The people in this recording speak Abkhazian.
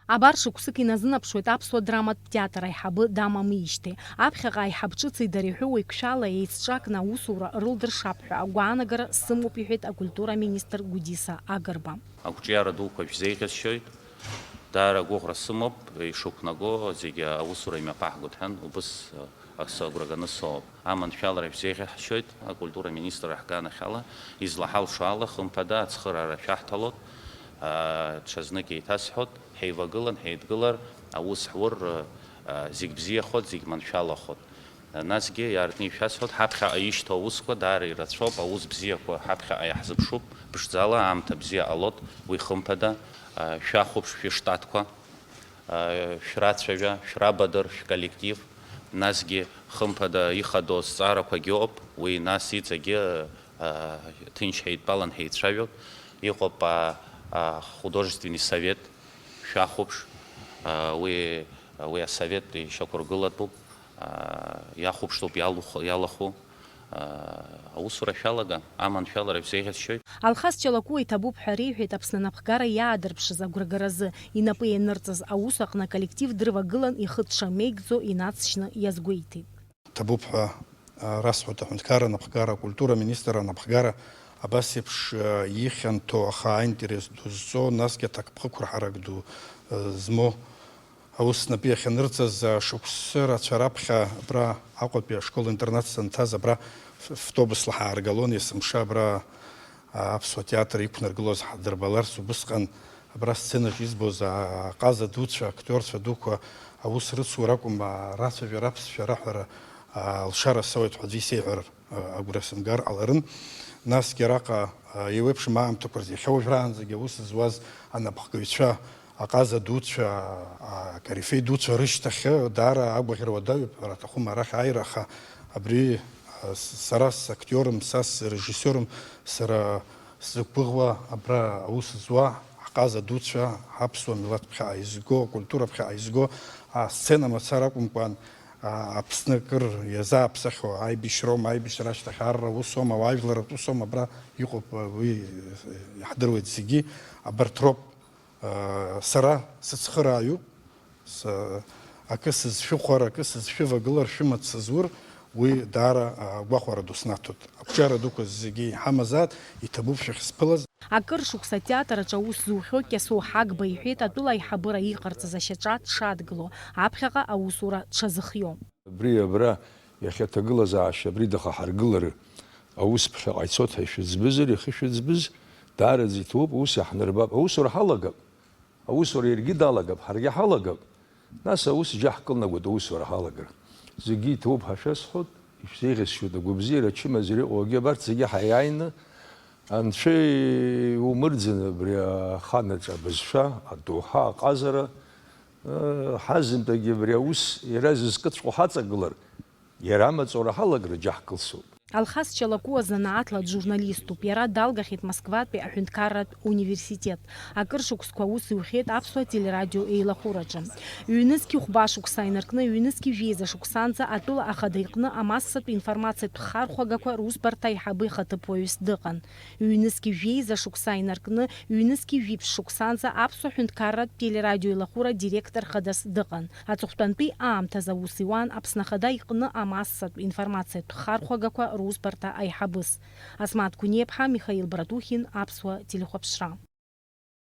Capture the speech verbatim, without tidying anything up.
Абар шықәсык иназынаԥшуеит аԥсуа драматә театр аиҳабы дамамижьҭеи. Аԥхьаҟа аиҳаб ҿыци дареи ҳәоуеиқәшәала еицҿакны аусура рылдыршап ҳәа агәаанагара сымоуп, иҳәеит акультура аминистр Гәдиса Агрба. Ақәҿиара дуқәа шәзеиӷьасшьоит. Даара агәыӷра сымоуп, ишықәнаго зегьы аусура имҩаԥаҳгоит ҳәан убыс агәра ганы соуп. Аманшәалара шәзеиӷьаҳшьоит, акультура аминистр аҳганахьала, излаҳалшо ала, хымԥада ацхыраара шәаҳҭалоит, аа, ҽазнык еиҭасҳәоит, ҳаивагылан, ҳаидгылар, аус ҳур, аа, зегь бзиахоит, зегь маншәалахоит. Насгьы иаартны ишәасҳәоит, ҳаԥхьаҟа ишьҭоу аусқәа даара ирацәоуп, аус бзиақәа ҳаԥхьаҟа иаҳзыԥшуп, ԥшӡала аамҭа бзиа ҟалоит, уи хымԥада, аа, шәахәаԥш шәыштатқәа. Шәрацәажәа, шәрабадыр шәколлектив, насгьы хымԥада ихадоу азҵаарақәагьы ыҟоуп, уи нас иҵегьы, а, ҭынч ҳаидтәалан ҳаицәажәоит. Иҟоуп, а, а, художественный совет, шәахәаԥш, а, уи, уи асовет ишьақәыргылатәуп, а, иахәаԥштәуп иалуху, иалахәу. Аусура шәалага, аманшәалара шәзеиӷьасшьоит. Алхас Чалакуа иҭабуп ҳәа реиҳәеит Аԥсны анапхгара иаадырԥшыз агәрагаразы, инапы ианырҵаз аус аҟны аколлектив дрывагылан ихы дшамеигӡо инаҵшьны иазгәеиҭеит. Ҭабуп ҳәа, а, расҳәоит аҳәынҭқарра анапхгара, акультура аминистр анапхгара абас еиԥш, а, ихьанҭоу, аха аинтерес ду зҵоу, насгьы аҭакԥхықәра ҳарак ду, а, змоу. Аус снапы иахьанырҵаз, а, шықәсы рацәа раԥхьа абра Аҟәатәи ашкол-интернат санҭаз, абра ф-, фвтобусла ҳааргалон, есымша абра, а, аԥсуа театр иқәнаргылоз ҳдырбаларц, убысҟан абра сценаҿ избоз, а, аҟаза дуцәа, актиорцәа дуқәа аус рыцу ракәым, а, рацәажәара, аԥсшәа раҳәара, а, алшара соуеит ҳәа аӡәы исеиҳәар, а, агәра сымгар ҟаларын. Насгьы араҟа, а, еиуеиԥшым аамҭақәа рзы, иахьа уажәраанӡагьы аус зуаз анапхгаҩцәа, аҟаза дуцәа, а, акорифеи дуцәа рышьҭахь даара агәаӷьра уадаҩуп ҳәа аҭахума арахь ааира, аха абри, а, с-, сара сактиорым, са срежиссиорым, сара сзықәгәыӷуа абра аус зуа ҳҟаза дуцәа, ҳаԥсуа милаҭ ԥхьаҟа изго, акультура ԥхьаҟа изго, асцена мацара акәымкәан, а, Аԥсны акыр иазааԥсахьоу аибашьроума, аибашьра ашьҭахь арра усоума, ауаажәларратә усоума, абра иҟоуп, уи иаҳдыруеит зегьы, абарҭ роуп. Сара сыцхырааҩуп, с-, акы сызшәыхәар, акы сызшәывагылар, шәымаҵ сызур, уи даара, а, гәахәара ду снаҭоит. Ақәҿиара дуқәа зегьы иҳамазаат, иҭабуп шәахьсԥылаз. Акыр шықәса атеатр аҿы аус зухьоу Кьасоу Ҳагба иҳәеит, атәыла аиҳабыра иҟарҵаз ашьаҿа дшадгыло, аԥхьаҟа аусура дшазыхиоу. Абри абра иахьа аҭагылазаашьа абри дахаҳаргылары аус ԥхьаҟа ицоит ҳәа ишәыӡбызар, ихы шәыӡбыз, даараӡа иҭабуп, ус иаҳнарбап. Аусура ҳалагап. Аусура иаргьы далагап, ҳаргьы ҳалагап. Нас аус џьаҳкылнагоит аусура ҳалагар. Зегьы иҭабуп ҳәа шәасҳәоит, ишәзеиӷьасшьоит агәабзиара, ачымазара иҟоу, абарҭ зегьы ҳаиааины Анцәа иумырӡын абри аханаҿ абызшәа, адоуҳа, аҟазара, ыы, ҳазынтәагьы абри аус иара зызкыҵәҟьоу ҳаҵагылар, иара амаҵура ҳалагар џьаҳкылсуп. Алхас Чалакуа занааҭла журналиступ. Иара далгахьеит Москватәи аҳәынҭқарратә университет. Акыр шықәсқәа аус иухьеит аԥсуа телерадио еилахәыраҿы. Ҩнызқьи хәба шықәса инаркны ҩнызқьи жәеиза шықәсанӡа атәыла ахада иҟны амассатә информациатә хархәагақәа русбарҭа аиҳабы ихаҭыԥуаҩыс дыҟан. Ҩнызқьи жәеиза шықәса инаркны ҩнызқьи жәиԥшь шықәсанӡа аԥсуа ҳәынҭқарратә телерадиоеилахәыра директор хадас дыҟан. Аҵыхәтәантәи аамҭазы аус иуан Аԥсны Ахада иҟны амассатә информациатә хархәагақәа русбарҭа аиҳабыс. Асмаҭ Гәыниеԥҳа, Михаил Братухин, Аԥсуа телехәаԥшра.